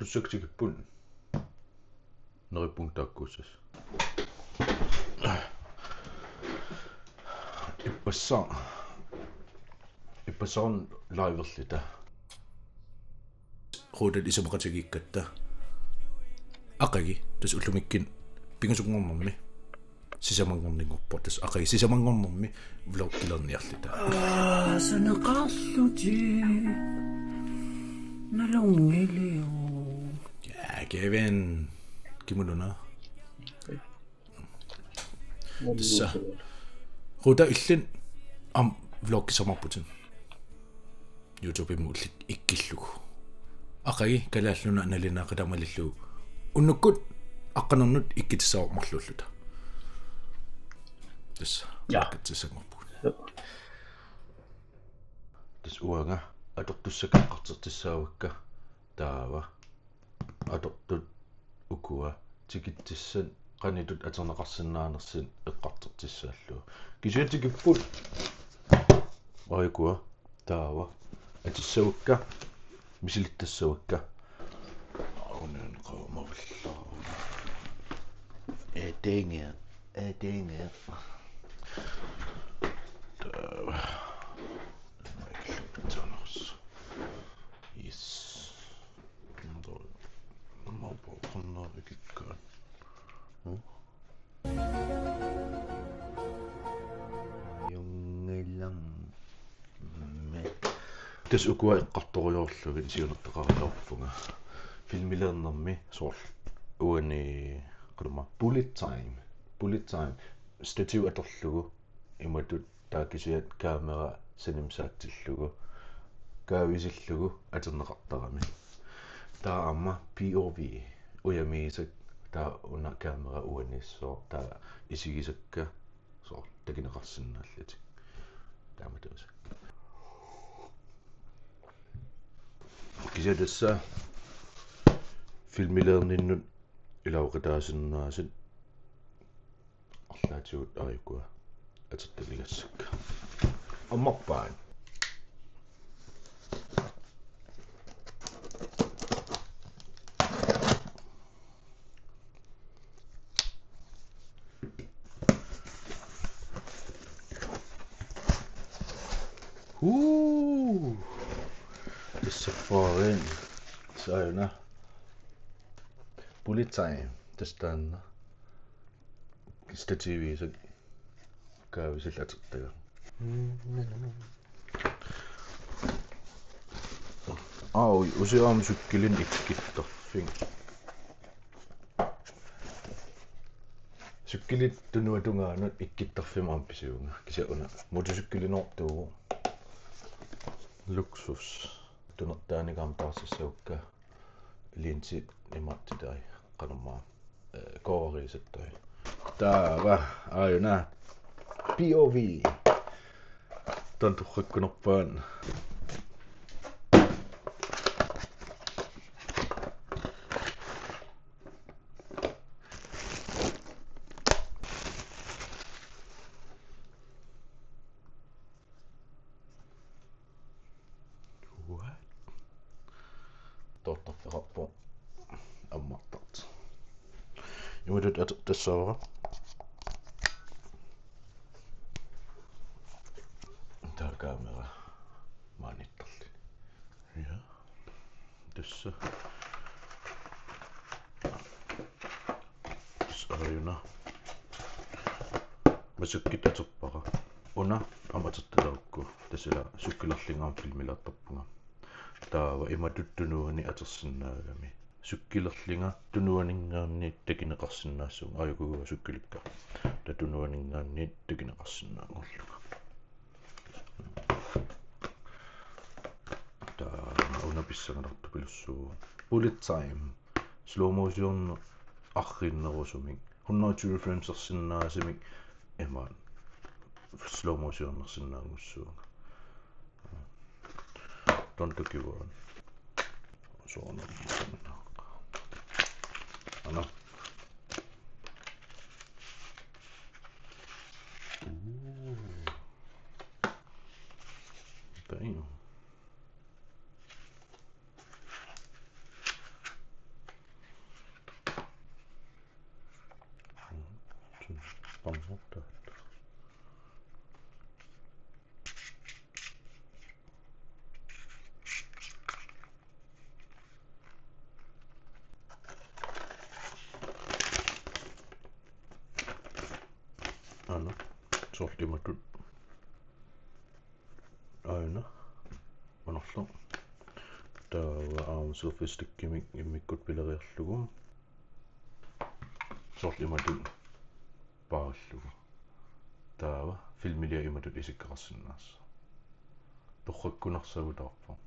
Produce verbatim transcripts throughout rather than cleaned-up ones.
Tussaktigipput. Neriuppunga taakkuussasut. Ippassaaq. Ippassaaq liverluta. Ruutat isumaqatigiikkatta. Aqagu, tassa ullumikkut pingasunngornermi. Sisamanngorninngorpoq, tassa aqagu sisamanngornermi vloggilerniarluta. Aa, sanaqarlutik. Nalunngiliuk. Ja, Kevin. Kimuluna. Tassa. Ruuta illit aamma vloggissamaarputit. YouTube-imut ullut ikkillugu. Aqagu kalaalluna nalunaaqutaq malillugu. Unnukkut aqqanernut ikkutissavara marluulluta. Tassa. Ja. Katsissanngorpugut. Joo. Tassa uanga atortussakka eqqartortussaavakka taava. Atortut ukua tikitsissat qanoq ittut atorneqarsinnaanersut eqqartortussaallugu. Kisianni tikipput. Aajuku taava. Atissavakka. Misilittassavakka. Aunaan qaamavilla. Ee, teengia. Ee, teengia. Taava. Yes. Maupo qanna ikikkaan. Hmm? Jungilam. Tassa ukua eqqartorujoorlugit siunertaqarujorpunga. Filmiliornermi soorlu uani qulma bullet time. Bullet time. Stativ atorlugu imatut taava kisiat kamera sanimsaatsillugu kaavisillugu atorneqartarami. Taava aamma P O V ujamiisak taava una kamera uaniissooq taava isigisakka soorlu takuneqarsinnaallutik. Taamatuusakka. Kisianni tassa filmiliorninnut ilaqutaasinnaasut arlaatigut aajukua atortaligassakka. Ammarpaat. Huu. Tassa faarin. Sauna. Bullet time. Tassa taanna. Stativiusaq kaavisillugu atortagaq. Au, usiaam sukkilinnik ikkittarfik. Sukkilit tunuata tungaanut ikkittarfimmi aamma pisivunga. Kisianni una motorcykkelinoortuuvoq. Luksus. Tunertaanik aamma taarsissavakka. Linsit imaattutai qanormaa, eh, kooriisattai. Taava aajuna P O V. Taanna torrakkunerpaat. What? Toortarfeqarpoq ammartartoq. Imatut atortussaavara. Taava kamera maanittarluni. Ja. Tassa. Tassa aajuna. Masukkut atorpara. Una aamma atortalerukku. Tassa ila sukkilerlunga aamma filmiliortarpunga. Taava imatut tunuani atorsinnaagami. Sukkilerlunga tunuaninngaanniit takuneqarsinnaassuunga. Aajuku sukkilikka. Taava tunuaninngaanniit takuneqarsinnaanngorlunga. Taava una pissanganartupilussuuvoq. Bullet time. Slow motion arriinnerusumik. Hundrede og tyve framesersinnaasumik. Imaat slow motionersinnaanngussuunga. Don't look you on. Soorunami. Ana. Ooh. Damn. Soorlu imatut. Aana. Anorlu. Taava aamma selfie stickimik immikkut pileriarlugu. Soorlu imatut paarallugu. Taava filmiliaq imatut isikkoqarsinnaasoq. Torrakkunarsaagutaarpoq.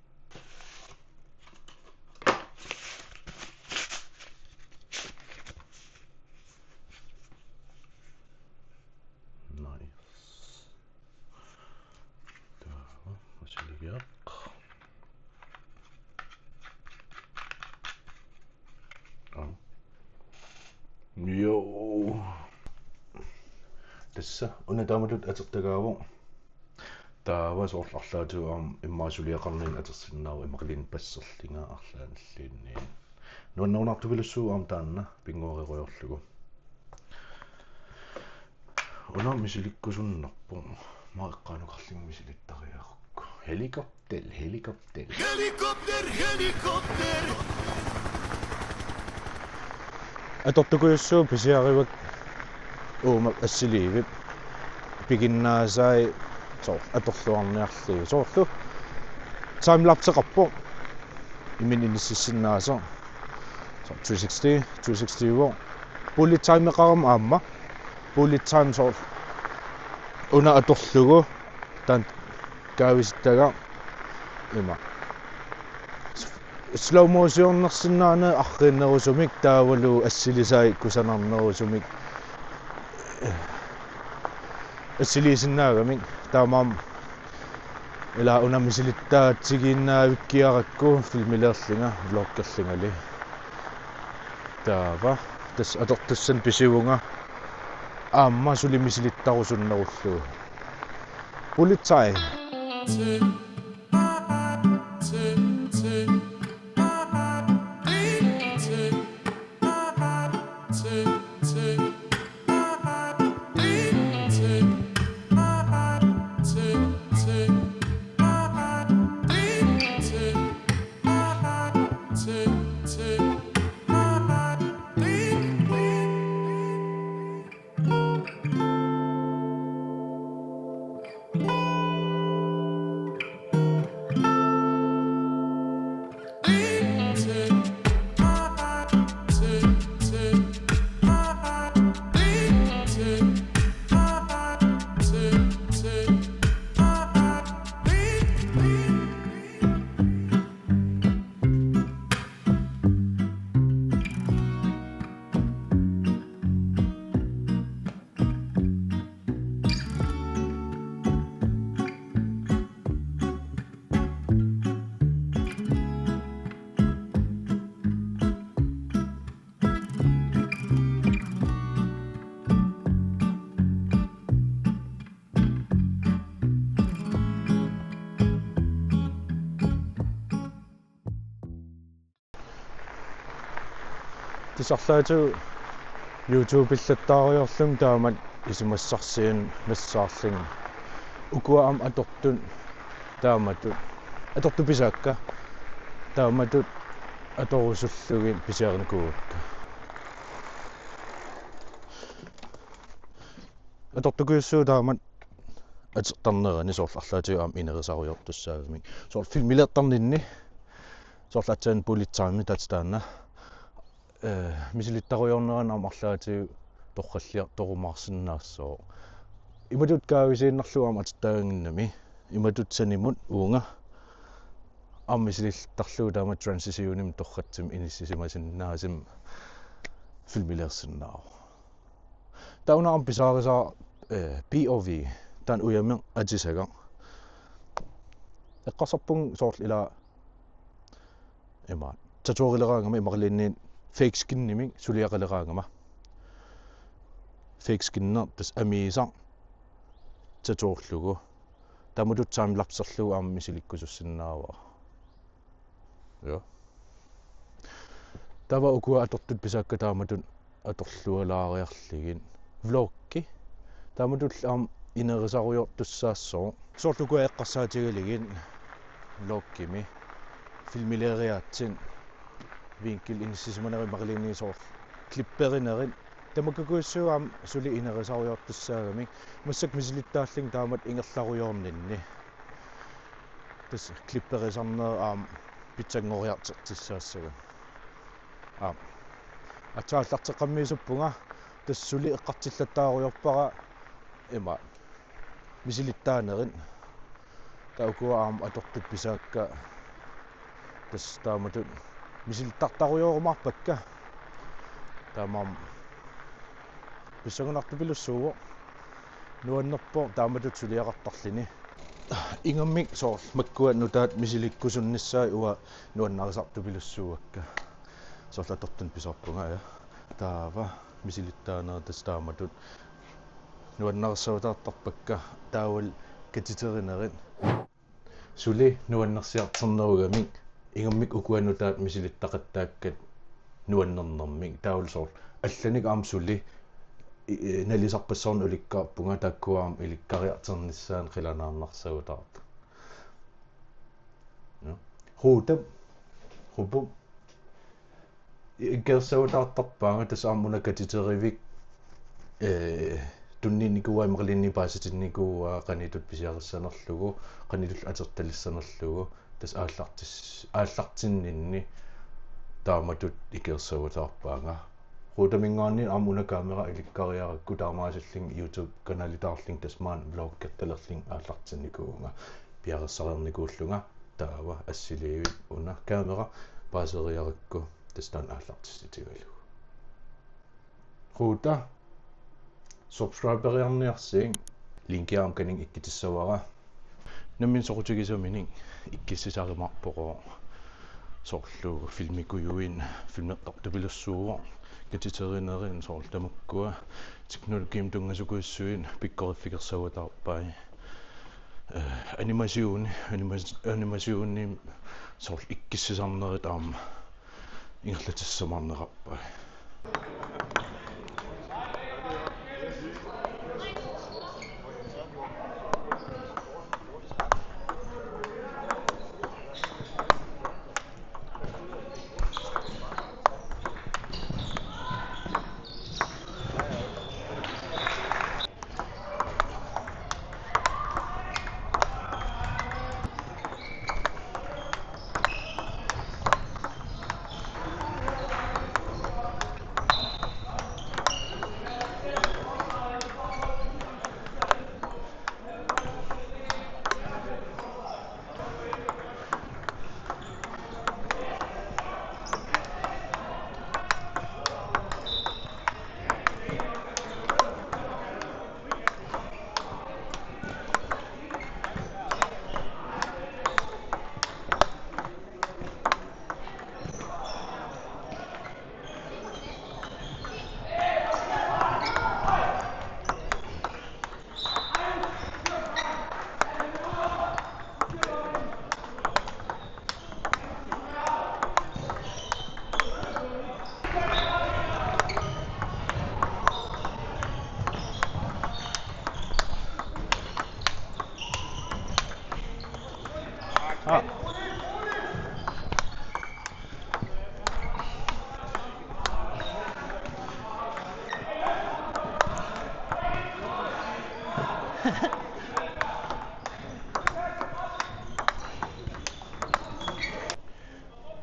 Nice. Taava misiliaq. Aa. Joo. Tassa una taamatut atortagaavoq. Taava soorlu arlaatigut aamma immaqa suliaqarninni atorsinnaavoq, imaluunniit passerlunga arlaannilluunniit. Nuannerunartupilussuuvoq aamma taanna pinnguarerujoorlugu. Una misilikkusunnarpoq. Maani eqqaanukarlunga misilittariaqarukku. Helikopter, helikopter. Helikopter, helikopter. Atortukujussuuvoq pisiarivakka uuma assiliivik. Piginnaasai soorlu atorluarniarlugit. Soorlu timelapseqarpoq. Imminut inississinnaasoq. Soorlu three sixty, three sixty-voq. Bullet timeqarama aamma. Bullet time soorlu una atorlugu. Taanna kaavisittagaq ima. Slow motionersinnaaneq arriinnerusumik taavalu assilisai kusanarnerusumik assiliisinnaagamik, taamaammat ila una misilittaatigiinnavikkiarakku filmiliorlunga vloggerlungali. Taava tassa atortussanik pisivunga aamma suli misilittarusunnerullugu. Bullet time. Tassa arlaatigut YouTube-illattaarujoorlunga taamatut isumassarsiorlunga nassaarlunga. Ukua aamma atortut taamatut, atortut pisaakka taamatut atorusullugit pisiarinikuuakka. Atortukujussuuvoq taamatut atortarnerani, soorlu arlaatigut aamma inerisarujortussaagamik. Soorlu filmiliortarninni, soorlu aatsaat bullet time taanna. Eh, misilittarujoornerani aamma arlaatigut torralliartorumaarsinnaassooq. Imatut kaavisiinnarlugu aamma atortagaanngimmat. Imatut sanimut uunga. Aamma misilittarlugu taama transitionimik torratsimik inissisimasinnaasumik filmiliorsinnaavoq. Taava una aamma pisaarisara, eh, P O V, taanna ujameq atisagaq. Eqqarsarpunga soorlu ila ima tatoverileraangama imaluunniit fake skinimik suliaqaleraangama. Fake skinneq tassa amiisaq tatoverlugu. Taamatut timelapserlugu aamma misilikkusussinnaavara. Ja. Taava ukua atortut pisaakka taamatut atorlualaariarlugit. Vloggi. Taamatullu aamma inerisarujortussaassooq. Soorlu ukua eqqarsaatigalugit vloggimi. Filmilioriaatsit. Vinkel inissisimanerit imaluunniit soorlu klipperinerit. Tamakkukujussuuvoq aamma suli ineriartortussaagamik. Massakkut misilittaallunga taamatut ingerlarujoorninni. Tassa klipperisarneq aamma pitsanngoriartortussaassagut. Aamma. Aatsaat aallarteqqammerusuppunga tassa suli eqqartullattaarujoorpara ima misilittaanerit. Taava ukua aamma atortut pisaakka tassa taamatut misilittartarujoorumaarpakka. Taamaammat pissanganartupilussuuvoq. Nuannerpoq taamatut suliaqartarluni. Ingammik soorlu makkua nutaat misilikkusunnissaat uanga nuannarisartupilussuuakka. Soorlu atortunik pisarpunga, ja. Taava misilittaanerit tassa taamatut nuannarissaguttaartarpakka, taavalu katiterinerit. Suli nuannersiartornerugamik ingammik ukua nutaat misilittaqattaakkat nuannernermik, taavalu soorlu allanik aamma suli i-, i-, nalisarpassuarnik ulikkaarpunga, taakkua aamma ilikkariartornissaannut qilanaarnarsaguttaartut. Ja. Ruutap, Ruupup ikiorsaguttaartarpaanga, tassa aamma una katiterivik, ee, tunniunnikuuaa, imaluunniit paasitinnikuuaa qanoq ittut pisiarissanerlugu, qanoq ittut atortalissanerlugu, tassa aallartis-, aallartinninni taamatut ikiorsaguttaarpaanga. Ruutaminngaanniit aamma una kamera ilikkariarakku taamaasillunga YouTube-kanalitaarlunga tassa maani vloggertalerlunga aallartinnikuuvunga, piareersarnikuullunga. Taava assiliivik una kamera paaseriarakku tassa taanna aallartissutigalugu. Ruuta, subscriberiarniarsigit, linkia aamma kanigit ikkutissavara. Nammineq soqutigisaminik ikkussisarumaarpoq, soorlu filmikujuit filmertartupilussuuvoq, katiterinerit soorlu tamakkua teknologiimut tunngasukujussuit pikkoriffigersaguttaarpai. Eh, animationi, animas-, animationi soorlu ikkussisarnerit aamma ingerlatissamaarneqarpai.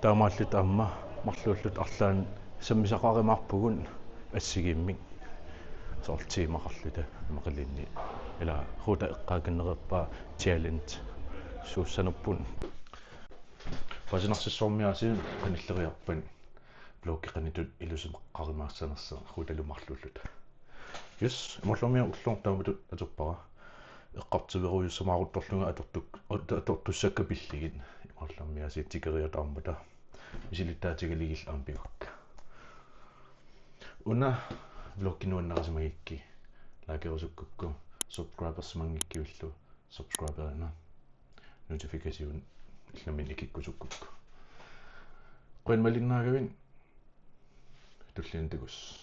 Taamaalilluta aamma marluulluta arlaannik sammisaqarumaarpugut assigiimmik soorlu teamaqarluta imaluunniit ila Ruuta eqqaakinnereerpaa challenge suussanerput. Paasinarsissuarmi aasiit qanilleriarpat vloggi qanoq ittut ilusimaqqarumaassanersoq Ruutalu marluulluta. Yes, imaalluarmiaat ulloq taamatut atorpara. Eqqartuerujussamaaruttorlunga atortuk-, at-, atortussakka pillugit. Imaalluarmiaasiit tikeriartormata. Misilittaatigalugillu aamma pigukka. Una vloggi nuannarisimagukku, likerusukkukkit, subscribersimanngikkuillu, subscriberina. Notification illammin ikikkusukkukku. Qujan malinnaagavit, tulliani takuss.